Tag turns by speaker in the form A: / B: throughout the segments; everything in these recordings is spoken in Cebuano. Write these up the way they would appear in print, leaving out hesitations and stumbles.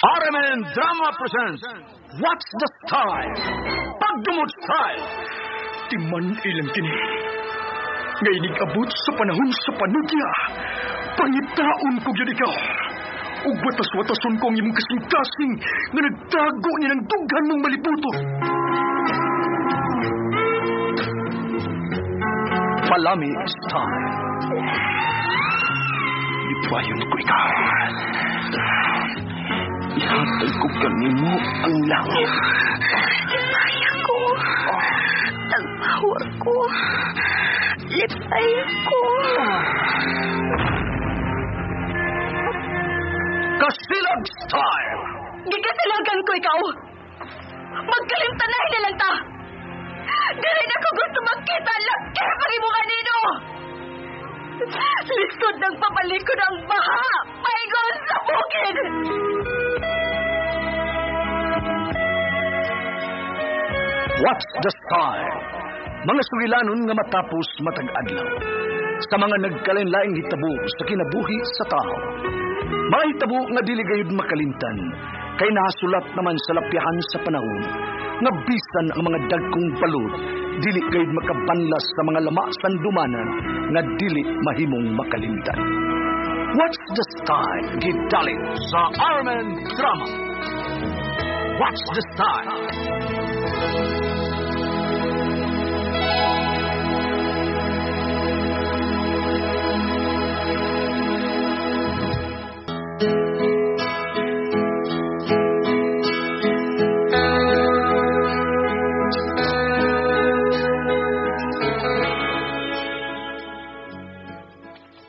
A: RMN Drama presents What's the Style? Pagdumot Style! Timan ilang kini. Ngay abot sa panahon sa panudya. Pangitaon ko gyud ikaw. Ug watas-watason ko ang imong kasing-kasing nga nagtago ni ng dughan mong malibuto. Palami Style. Ipayon ko ikaw. Ihatag ko kanimo ang langit.
B: Lipay ako. Tagpawa ko. Lipay ako.
A: Kasilag Style!
B: Gikasilagan ko ikaw. Magkalimtanahin na lang ta. Dili na ko gusto magkita laki pag imo kanino. Lisod ng papalikod ang baha. Paingon sa bukid.
A: What's the Style? Mga sugilanon nga matapos matag adlaw. Sa mga nagkalain-laing hitabo sa kinabuhi sa tao. Mga hitabo nga dili gayud makalimtan, kay nahasulat naman sa lapyahan sa panahon, nga bisan ang mga dagkong balod, dili gayud makabanlas sa mga lama sandumanan nga dili mahimong makalimtan. What's the Style? Gidalit sa RMN Drama. What's the Style?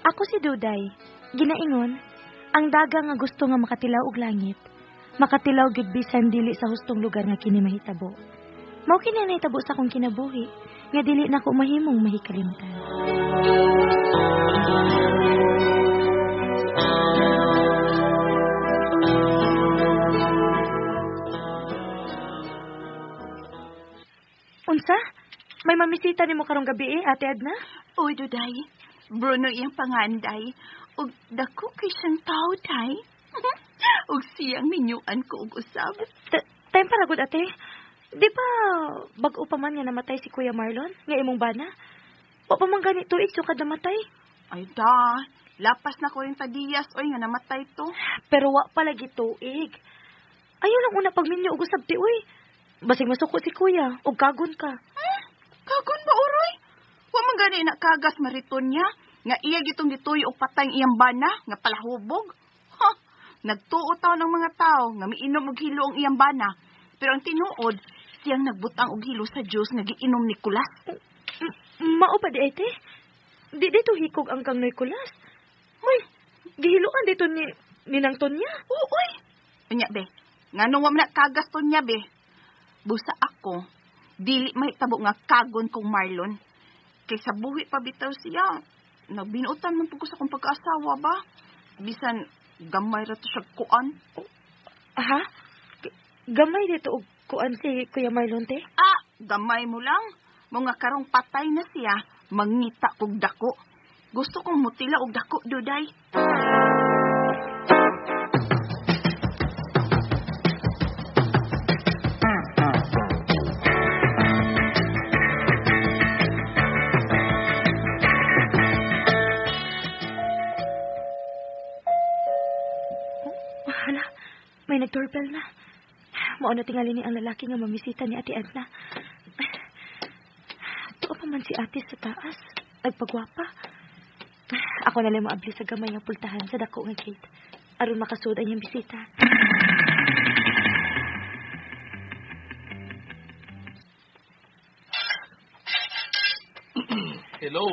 B: Ako si Duday. Ginaingon, ang daga nga gusto nga makatilaw og langit. Makatilaw gid bisan dili sa hustong lugar nga kini mahitabo. Mao kini nahitabo sa akong kinabuhi nga dili nako mahimong mahikalimtan. Unsa? May mamisita nimo karong gabi eh, Ate Edna?
C: Uy, Duday. Bruno iyang panganday. Ug dako kay siyang tao, day. Ug siyang minyuan ko og usab.
B: Time para gud, ate. Di ba bag-o pa man nga namatay si Kuya Marlon nga imong bana? Wa pa man gani tuig sukad namatay.
C: Ay da, lapas na 40 diyas oy nga namatay to.
B: Pero wa pa lagi tuig. Ayaw lang una pagminyo og usab ti uy. Basig masuko si Kuya og kagon ka.
C: Kagon ba uroy? Wa man gani na kagas mariton niya nga iya gitong gituyo og patay ang iyang bana nga palahubog. Ha, nagtuo taw ng mga tao nga miinom og hilo ang iyang bana. Pero ang tinuod, siyang nagbutang og hilo sa juice nga giinom ni Nicolas.
B: Mao pa di ate? Di dito hikog ang kang Nicolas. May gihiloan dito ni Ninang Tonya.
C: Uy. Unya be. Ngano wa man na kagas Tonya be? Busa ako, dili mahitabo nga kagon kong Marlon. Kay sa buhi pa bitaw siya. Nagbinuotan man pud ko sa akong pagkaasawa ba? Bisan gamay ra to siya kuan.
B: Aha? Gamay dito og kuan si Kuya Marlon te?
C: Ah, gamay mo lang. Mga karong patay na siya, mangita kog dako. Gusto kong mutila og dako, Duday.
B: Hala, may nag-doorbell na. Mao na tingali ni ang lalaki nga mamisita ni Ate Edna. Tuo pa man si ate sa taas. Nagpagwapa. Ako na lang moabli sa gamay nga pultahan sa dako nga gate. Aron makasud ang iyang bisita.
D: Hello?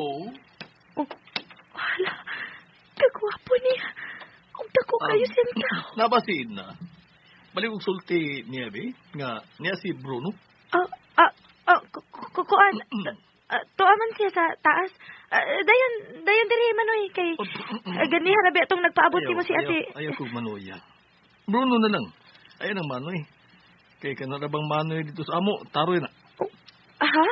B: Oh, hala. Kagwapo niya. Ang dako kayo siyang tao.
D: Nabasin na. Balik og sulti niya, be, nga niya si Bruno.
B: Kuan. Tuwa man siya sa taas. Dayon diri manoy kay ganiha ra ba atong nagpaabot nimo si ate.
D: Ayaw kog manoya. Bruno na lang. Ayaw nang manoy. Kay kanara bang manoy dito sa amo, taroy na.
B: Oh, aha?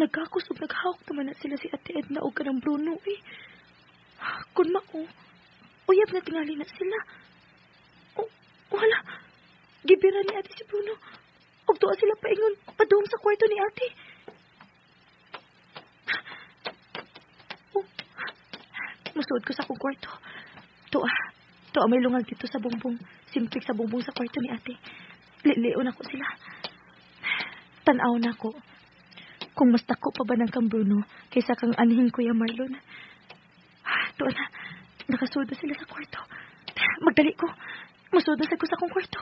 B: Nagkakos ug naghawak naman na sila si Ate Edna og kanang Bruno eh. Kun mao, uyab na tingali na sila. Oh, wala. Gibira ni ate si Bruno. Ug tuwa sila paingon padung sa kwarto ni ate. Oh, musuod ko sa akong kwarto. Tuwa may lungag dito sa bongbong. Simpik sa bongbong sa kwarto ni ate. Lilion ako sila. Tan-aw na ko. Kung mas dako pa ba ng kang Bruno kaysa kang anhing Kuya Marlon. Tuwa na. Nakasuod na sila sa kwarto. Magdali ko. Musuod na sad ko sa akong kwarto.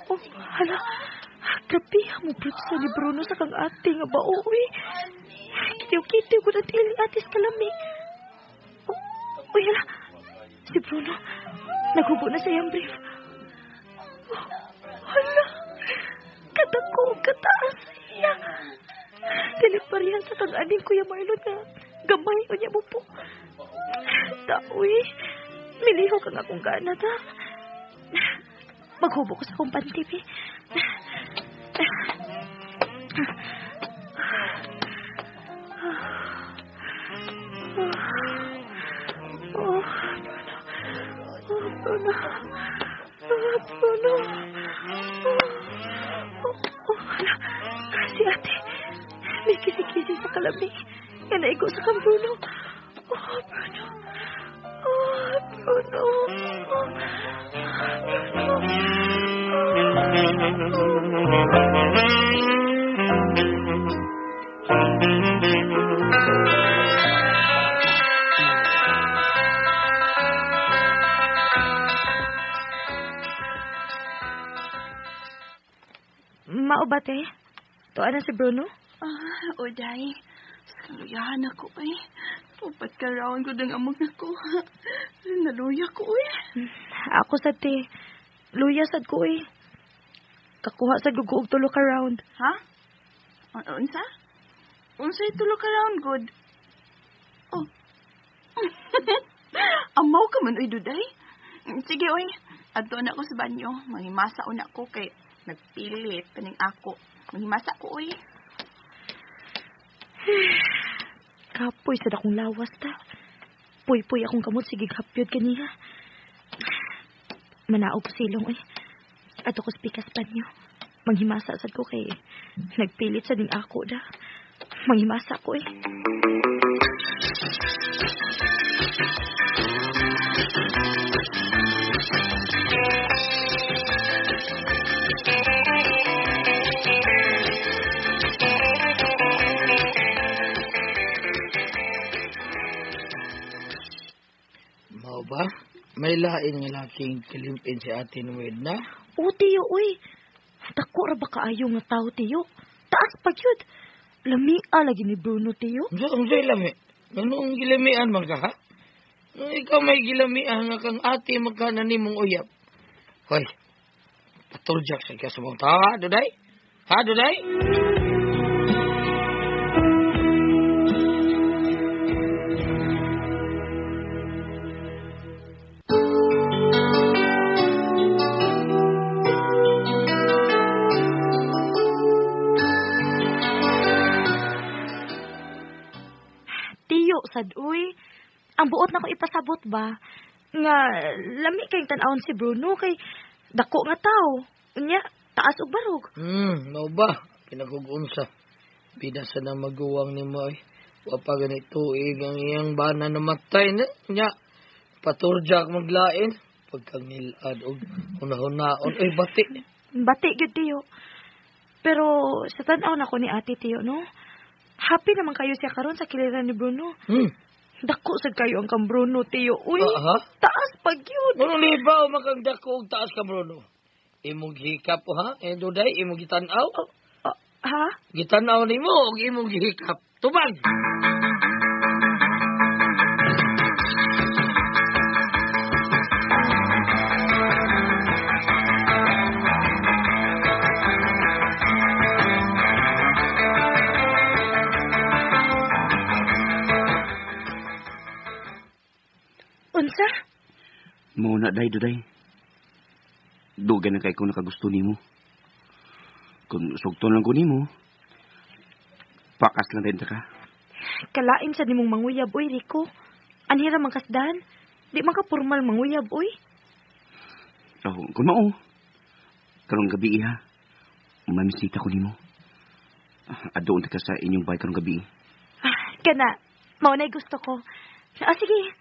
B: Oh, hala. Grabe, mo sa ni Bruno sa kang ate nga bao, uy. Kitiw-kitiw ko na tiil ni ate sa kalami. Oh, uy, hala. Si Bruno, naghubo na sa iyang brief. Oh, hala. Kadako, kataas siya. Dili parehan sa kang aning Kuya Marlon na gamay o niya mo po. Taoy, milihok ang akong gana ta. Maghubo ko sa akong panty, bi. Oh, Bruno. Oh, Bruno. Oh, oh, hala. Si ate. May kisi-kisi sa kalami. Nga naigo sa kang Bruno. Oh, Bruno. Oh, Bruno. Oh, Bruno. Mao ba, te? Tuwa na si Bruno?
C: Ah, Oday. Kaluyahan ako eh. Upat ka round ko ng among nakuha. Naluya ko eh.
B: Ako sa te. Luya sad ko eh. Kakuha sa gugo og tulo ka round.
C: Ha? Unsa? Unsa tulo ka round good? Oh. Amaw ka man oy Duday. Sige oy. Adto na ako sa banyo. Manghimasa una ko kay nagpilit kaning ako. Manghimasa ko oy.
B: Kapoy sad akong lawas ta. Puy-puy akong kamot sige hapyod kaniya. Manaog ko silong oy. Ato ko sa pikas banyo. Manghimasa sad ko kay nagpilit sa ding ako da. Manghimasa ko eh.
E: Mao ba? May lain nga laking kalimpin si ate ni Edna?
B: O, tiyo, uy. Dako ra ba kaayo nga tao, tiyo? Taas pa gyud. Lamia lagi ni Bruno, tiyo.
E: Unsa lami? Anong gilamian man ka, ha? Nung ikaw may gilamian nga kang ate magkana nimong uyab. Hoy, paturjak sa kaya sa mga tao, ha, Duday? Ha, Duday?
B: Tiyo, sad, uy. Ang buot na ko ipasabot ba? Nga, lami kayong tan-awon si Bruno kay dako nga tao. Unya, taas og barog.
E: Mao ba? Pinagugunsa. Bida sa na maguwang ni mo, eh. Wa pa ganit tuig ang iyang bana namatay na. Unya, paturjak maglain. Pagkangilad og hunahunahon. Uy, bati.
B: Bati gyud, tiyo. Pero sa tan-aw na ko ni ate, tiyo, no? Happy naman kayo siya karon sa kiliran ni Bruno. Dako sad kayo ang kang Bruno, tiyo. Uy, taas pa gyud.
E: Ano libaw makang dako og taas ka, Bruno? Imong gihikap, ha? Eh, Duday, imong gitan-aw?
B: Ha?
E: Gitan-aw nimo og imong gihikap. Tubag!
F: na, day, Duday. Dugay na kay ko nakagusto nimo. Kung sugton lang ko nimo, pakas lang din ta ka.
B: Kalain sa nimong manguyab, uy, Rico. Anhira man kasdan. Di man ka formal manguyab, uy.
F: Oh, kung mao, karong gabi ha, mamisita ko nimo. Adoon ta ka sa inyong bahay karong gabi.
B: Ah, kana, mao na'y gusto ko. Ah, sige,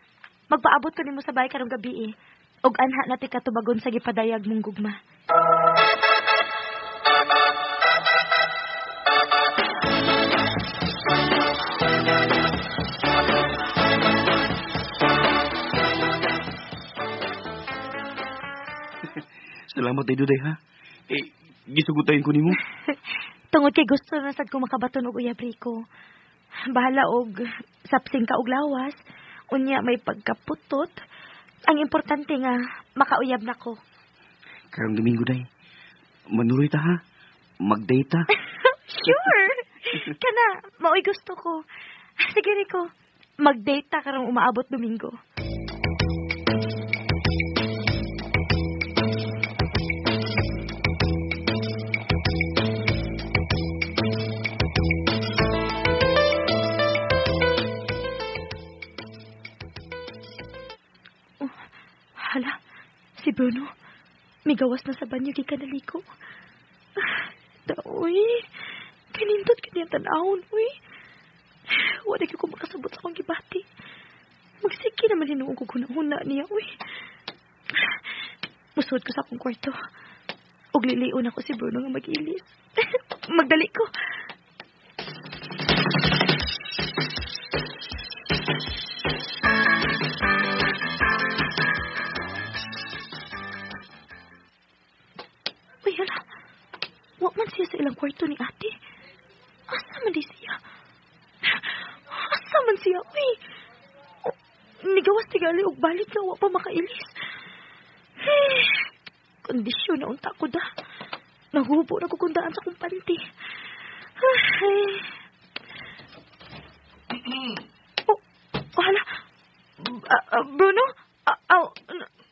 B: magpaabot ko nimo sa bahay karong gabi eh. Og anha na ti katubagon sa gipadayag mong gugma.
F: Salamat day, Duday ha. Eh, gisugutayin ko nimo.
B: Tungod kay gusto na sad ko makabaton og uyab, Rico. Bahala og sapsing ka og lawas, unya may pagkaputot. Ang importante nga makauyab na ko.
F: Karong Domingo, day. Manuroy ta ha. Mag-date ta.
B: Sure. Kana, maoy gusto ko. Sige, Rico. Mag-date ta karong umaabot Domingo. Oh, hala, si Bruno. Migawas na sa banyo gikan naliko. Daoy, kanindot kanyang tanawon, uy. Wala ko makasabot sa akong gibati. Magsige naman hinuong ko hunahuna niya, uy. Musod ko sa akong kwarto. Ug lilion ako si Bruno nga mag-ilis. Magdali ko. Uy, hala. Wa man siya sa ilang kwarto ni ate. Asa man di siya? Asa man siya, uy? Oh, nigawas tigali og balik na wa pa makailis. Hey, kondisyon na unta ko da. Nagubo na kukundaan sa kong panty. Ay. Oh, oh, hala. Bruno?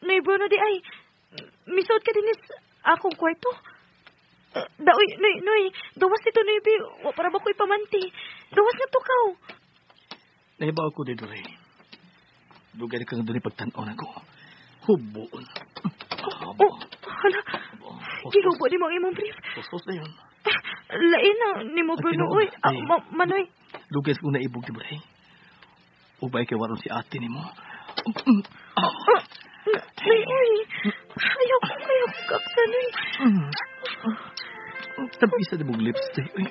B: Nay Bruno di ay. Misod ka din is akong kwarto. Daoy, noy, noy, gawas nito, noy, bi. Wa para ba ko'y pamanti? Gawas na tukaw.
D: Nahibaw ko dito, Ray. Dugay na kang doon pagtanaw na ko. Hubuon.
B: Oh, hala. Gihubo ni mo ang imong brief.
D: Pusos na yun.
B: Lain na ni mo, Bruno, uy. Manoy.
D: Dugay ko naibog, di ba, Ray? Ubay kay waron si ate ni mo.
B: Nay, uy. Ayaw ko kaksa, noy.
D: Tabi sa mong lipstick. Uy.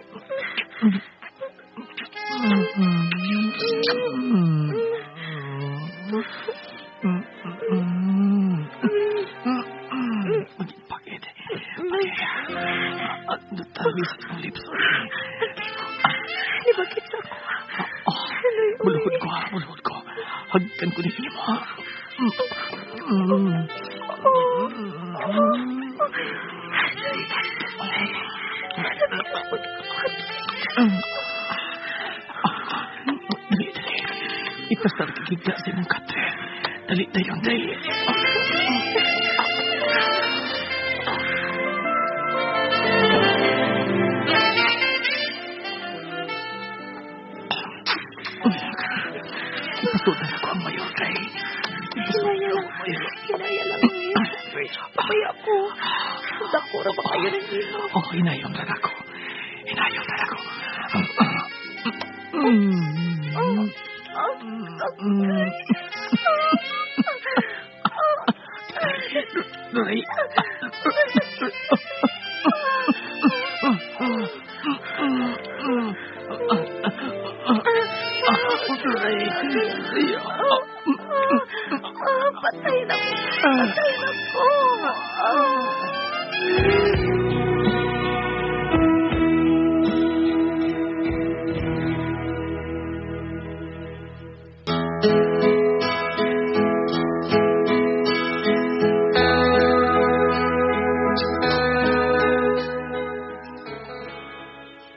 D: Pagit. Tabi sa mong lips.
B: Di bakit sa ako?
D: Mulhod ko, mulhod ko. Hagkan ko ni mo. Dali, dali. Ipasar kikita sa imong katre. Dali, dayon, dali. Ipasudan ako ang mayor, kay.
B: Hinaya lang. Hinaya lang. Patay ako. Dako ra ba kayo ng imo?
D: Oh, hinayon lang ako. Hinayon lang ako. Dali.
B: Patay na ko. Patay na ko.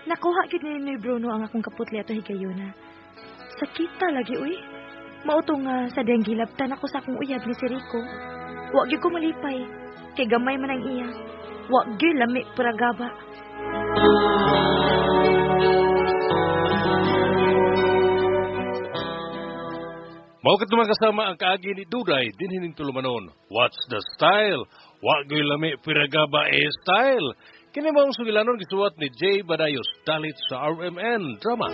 B: Nakuha gid ni Bruno ang akong kaputli ato higayuna. Sakita lagi uy. Mauto nga sa diyang gilabtan ako sa akong uyab ni si Rico. Wa gyud ko malipay. Kay gamay man ang iya. Wa gyud lami puragaba.
G: Mao kadto mga kasama ang kaagi ni Duday dinhi ning tulumanon. What's the style? Wa gyud lami piragaba e style. Kini maong sugilanon gisuwat ni Jay Badayos dalit sa RMN Drama.